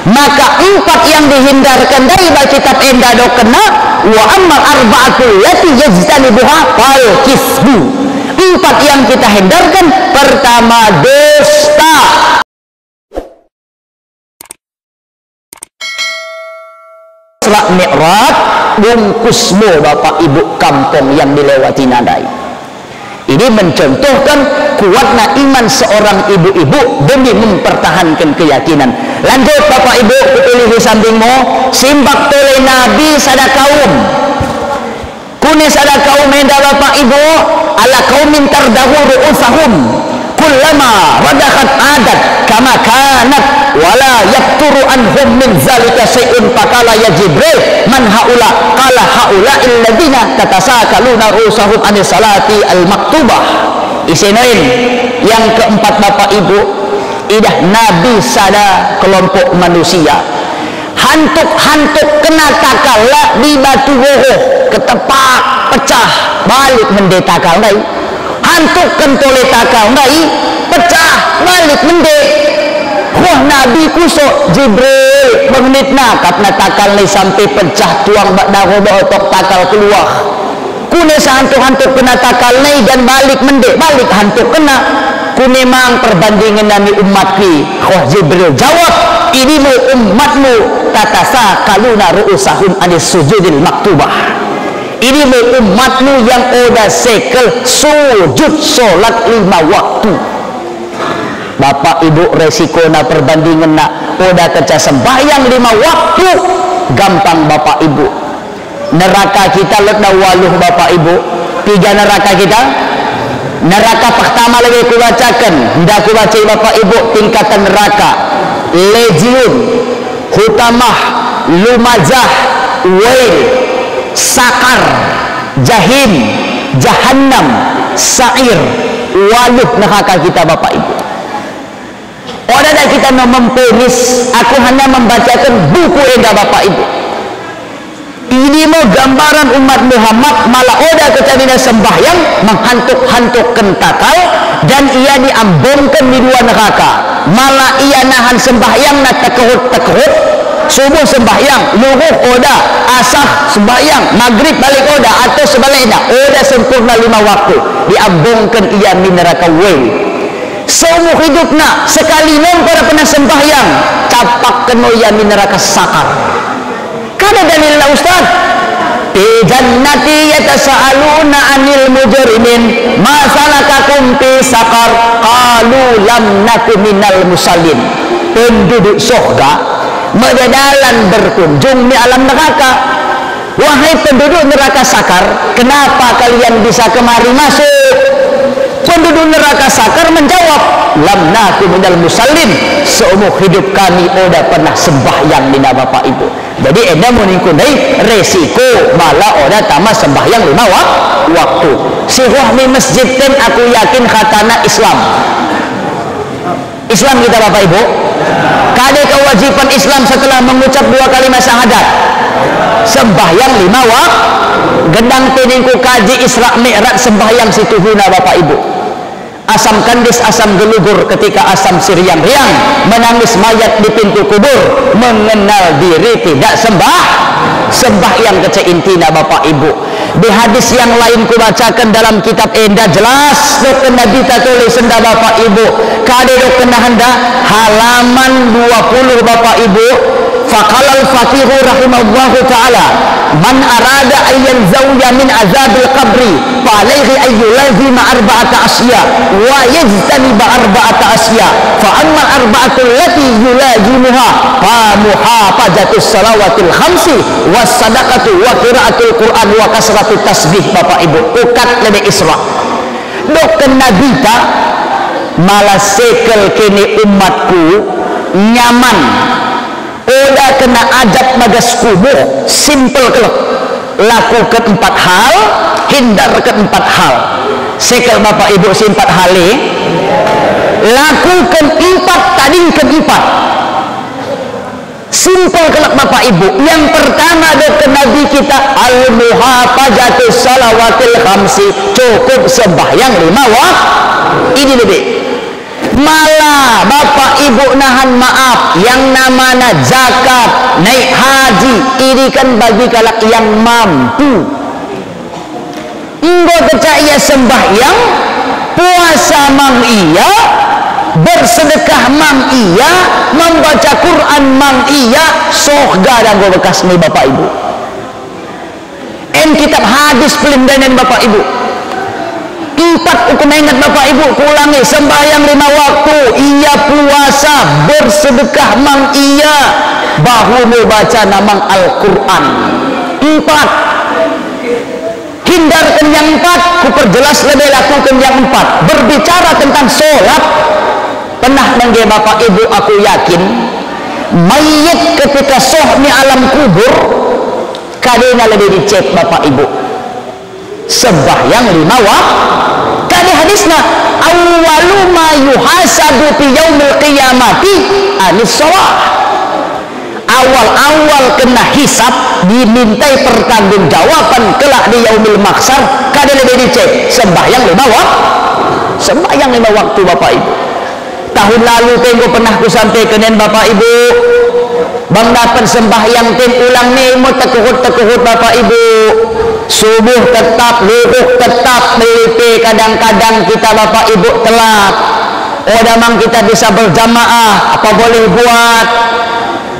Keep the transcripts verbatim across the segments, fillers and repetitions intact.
Maka empat yang dihindarken ndai bak kitab enda dokkenna, wa ammal arba'atul lati yajtanibuha fal kizbu. Empat yang kita hindarken, pertama, dusta. Isra Mi'raj, bungkus mo Bapak Ibu kampong yang dilewatina ndai. Ini mencontohkan kuatna iman seorang ibu-ibu demi mempertahankan keyakinan. Lanjut Bapak Ibu, kutulih i sambingmu, simbak tole Nabi sada kaum. Kune sada kaum enda Bapak Ibu, ala qaumin tarda'u ru'usahum, kullama radakhat adat kama kanat, wala yafturu anhum min zalika syai'un, faqala ya Jibril, man haula? Qala haula'il ladzina tatasaqaluna ru'usahum anis salati al maktubah. Ise no en? Yang keempat Bapak Ibu, idah Nabi sada kelompok manusia. Hantuk-hantuk kena takal la di batu gogoh, ketepak, pecah, balik mende takal ndai. Hantukken tole takal ndai, pecah, balik mende. Wah, Nabi kusok, Jibril, mengenit nakapna takal ndai sampe pecah tuang bak daro bak otok takal keluah. Kune sehantuk-hantuk kena takal ndai dan balik mende, balik hantuk kena. Kune mang perbandingen nami ummatki? Koh Jibril jawab, ini mo ummatmu, tatasaqaluna ru'usahum anis sujudil maktubah. Ini mo ummatmu yang oda sekel sujud solat lima waktu. Bapak Ibu, resikona perbandingenna, oda keca sembahyang lima waktu, gampang Bapak Ibu. Neraka kita lot ndai waluh Bapak Ibu. Piga neraka kita? Neraka pertama lebe kubacaken, enda kubaca i Bapak Ibu, tingkatan neraka. Lejiun, Hutamah, Lumazah, Wail, Sakar, Jahim, Jahannam, Sa'ir. Waluh neraka kita Bapak Ibu. Oda dak kita no memponis, aku hanya membacaken buku enda Bapak Ibu. Ini mo gambaran umat Muhammad, mala oda keca nina sembahyang, menghantuk-hantukken takal, dan ia diambongken mi dua neraka. Mala ia nahan sembahyangna tekehut-tekehut, subuh sembahyang, luhur oda, asar sembahyang, magrib balik oda, atau sebalikna, oda sempurna lima waktu, diambongken ia mi neraka Wail. Seumur hidupna, sekali mo oda pernah sembahyang, capakken mo ia mi neraka Sakar. Kada dalilna, Ustaz. Fi jannati yatasaaluna anil mujrimin, ma salakakum fi saqar, qalu lam naku minal musallin. Penduduk sorga meda dalan berkunjung mi alam neraka. Wahai penduduk neraka Sakar, kenapa kalian bisa kemari masuk? Penduduk neraka Sakar menjawab, lam naku minal musallin, seumur hidup kami oda pernah sembahyang, nina Bapak Ibu. Jadi enda mo ningku ndai resiko mala oda tama sembahyang lima wa-, waktu. Si roh mi mesjid ten aku yakin khatana Islam. Islam kita Bapak Ibu. Kade kewajiban Islam setelah mengucap dua kalimat syahadat? Sembahyang lima wak-, gedang pe ningku kaji Isra Mi'raj sembahyang situhuna Bapak Ibu. Asam Kandis, asam Gelugur, ketika asam siriang-riang, menangis mayat di pintu kubur, mengenal diri tidak sembah-, sembahyang kece intina Bapak Ibu. Di hadis yang lain kubacaken dalam kitab enda jelas dokken Nabi ta tulis enda Bapak Ibu. Kade dokken nahenda? Halaman dua puluh Bapak Ibu. Faqalal faqihu rahimahullahu ta'ala, man arada an yanzawiya min azabil qabri, fa alaihi an yulazima arba'ata asya, wa yajtaniba arba'ata asya, fa ammal arba'atul lati yulazimuha, fa muhafazatus salawatil khamsi, was sadaqatu, wa qiraatul Qur'an, wa kasratut tasbih, Bapak Ibu, ukat lebe Isra. Dokken Nabi ta, mala sekel kene ummatku nyaman, oda kena ajab bagas kubuh, simpel kelek. Lakuken empat hal, hindarken empat hal. Sekel Bapak Ibu si empat hal i. Lakuken empat, tadingken empat. Simpel kelek Bapak Ibu. Yang pertama dokken Nabi kita, al-muhafazatus salawatil khamsi. Cukup sembahyang lima wak-, ini lebe. Mala bapak ibu nahan maap, yang namana jakat, naik haji, idi kan bagi kalak yang mampu. Enggo kecak ia sembahyang, puasa mang ia, bersedekah mang ia, membaca Quran mang ia, soh gada enggo bekasna i bapak ibu. En kitab hadis pelimdanen bapak ibu. Empat ukum inget bapak ibu, kuulangi, sembahyang lima waktu, ia puasa, bersedekah mang ia, bahu mo bacana mang Al-Quran. Empat. Hindarken yang empat, kuperjelas lebih lakuken yang empat. Berbicara tentang solat, pernah mengge bapak ibu, aku yakin, mayit ketika soh mi alam kubur, kadena lebih dicek bapak ibu. Sembahyang lima wak-, kade hadisna, awwalu ma yuhasabu fi yaumil qiyamati anis shalah. Awal-awal kena hisab, dimintai pertanggungjawaban kelak di yaumil mahsyar, kade lebih dicek, sembahyang lima wak-, sembahyang lima waktu bapak ibu. Tahun lalu pe enggo pernah kusampaiken en bapak ibu, bang dapet sembahyang ten ulang ne mo tekuhut-tekuhut bapak ibu. Subuh tetap, luhur tetap, beli pe kadang-kadang kita bapak ibu telat. Oda mang kita bisa berjamaah, apa boleh buat.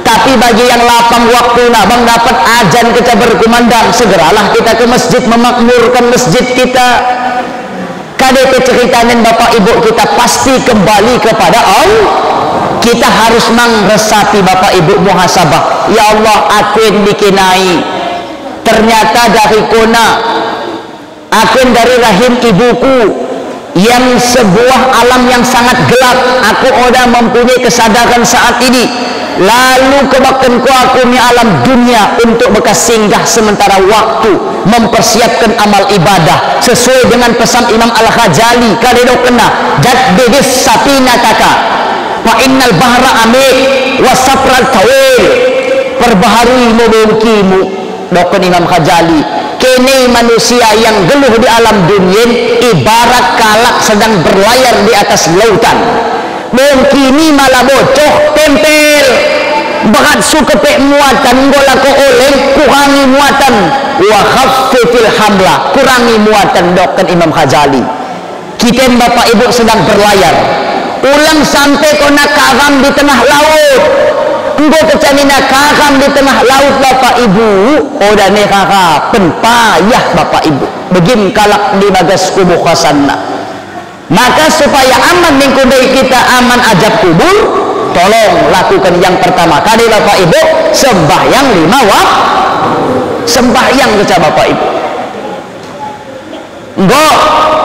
Tapi bagi yang lapang waktuna, bang dapet ajan keca berkumandang, segeralah kita ke masjid memakmurkan masjid kita. Kade pe ceritanen bapak ibu, kita pasti kembali kepada Allah. Kita harus mang resapi bapak ibu muhasabah. Ya Allah, aku en bikin ai. Ternyata dari kona, aku en dari rahim ibuku, yang sebuah alam yang sangat gelap, aku oda mempunyai kesadaran saat ini. Lalu kebakken ko aku mi alam dunia untuk bekas singgah sementara waktu, mempersiapkan amal ibadah sesuai dengan pesan Imam Al-Ghazali, kade dokkenna, jaddidis safinataka, fa innal bahra amiq, was safra tawil. Perbaharui mo bongkimu, dokken Imam Ghazali. Kene manusia yang geluh di alam dunia en ibarat kalak sedang berlayar di atas lautan. Bongkini mala bocoh, tempel. Berat sukepek muatan, enggo lako oleng, kurangi muatan. Wa khaffifil hamla, kurangi muatan, dokken Imam Ghazali. Kita en bapak ibu sedang berlayar. Ulang sampe kona karam di tengah laut. Enggo kecanina karam di tengah laut bapak ibu, oda ne rarapen, payah bapak ibu. Begin kalak di bagas kubuh hasanna. Maka supaya aman mingkundai kita, aman ajab kubur, tolong lakuken yang pertama kade bapak ibu, sembahyang lima wak-, sembahyang keca bapak ibu. Enggo,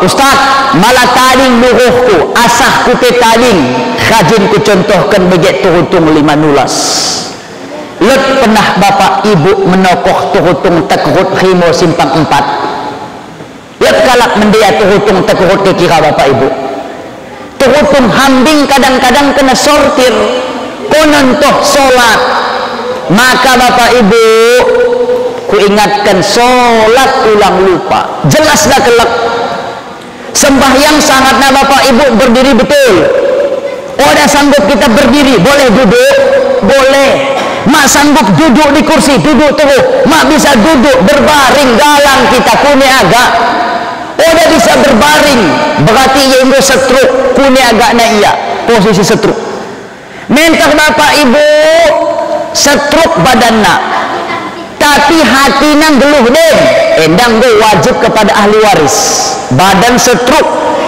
Ustaz, mala tading luhuhku, asahku pe tading, rajin kucontohken bage tuhutung lima nulas. Lot pernah bapak ibu menokoh tuhutung Tekuhut Rimo Simpang Empat. Lot kalak mendea tuhutung Tekuhut kekira bapak ibu. Tuhutung hambing kadang-kadang kena sortir, konon toh solat. Maka bapak ibu, kuingatken solat ulang lupa. Jelas dah kelek. Sembahyang syaratna bapak ibu berdiri betul. Oda sanggup kita berdiri, boleh duduk? Boleh. Mak sanggup duduk di kursi, duduk terus. Mak bisa duduk, berbaring, galang kita, kune agak. Oda bisa berbaring, berarti ia enggo setruk, kune agakna ia, posisi setruk. Mentah bapak ibu, setruk badanna. Tapi hatina nggeluh den, enda enggo wajib kepada ahli waris. Badan setruk,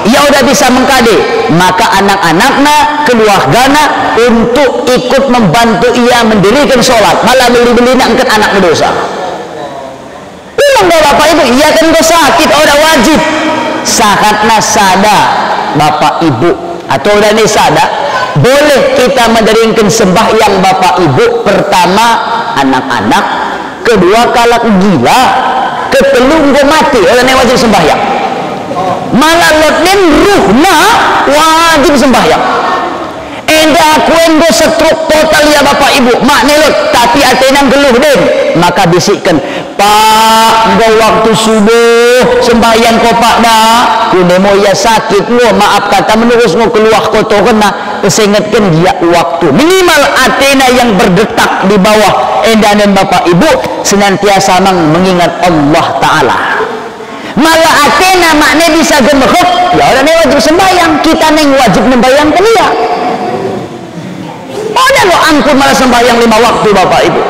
ia oda bisa mengkade, maka anak-anakna, keluargana, untuk ikut membantu ia mendirikan solat, malah beli-belina engket anak berdosa. Ulang dah bapak ibu, ia kan enggo sakit, oda wajib. Syaratna sada, bapak ibu, atau oda ne sada, boleh kita menderingken sembahyang bapak ibu, pertama anak-anak, kedua kalak gila, ketellu enggo mate, oda ne wajib sembahyang. Malah lot nen ruhna wajib sembahyang. Enda aku enggo setruk total ia bapak ibu, mak ne lot, tapi atena nggeluh den. Maka bisikken, "Pak, enggo waktu subuh, sembahyang ko Pak dah." Ende mo ia sakit ngo, maap kata, menuhus ngo keluah kotorenna, pesengetken gia waktu. Minimal atena yang berdetak di bawah enda nen Bapak Ibu, senantiasa mang mengingat Allah Ta'ala. Malah atena mak ne bisa gemehek, ia oda ne wajib sembahyang, kita ne ngo wajib membayangken ia. Oda ngo ampun malah sembahyang lima waktu, Bapak Ibu.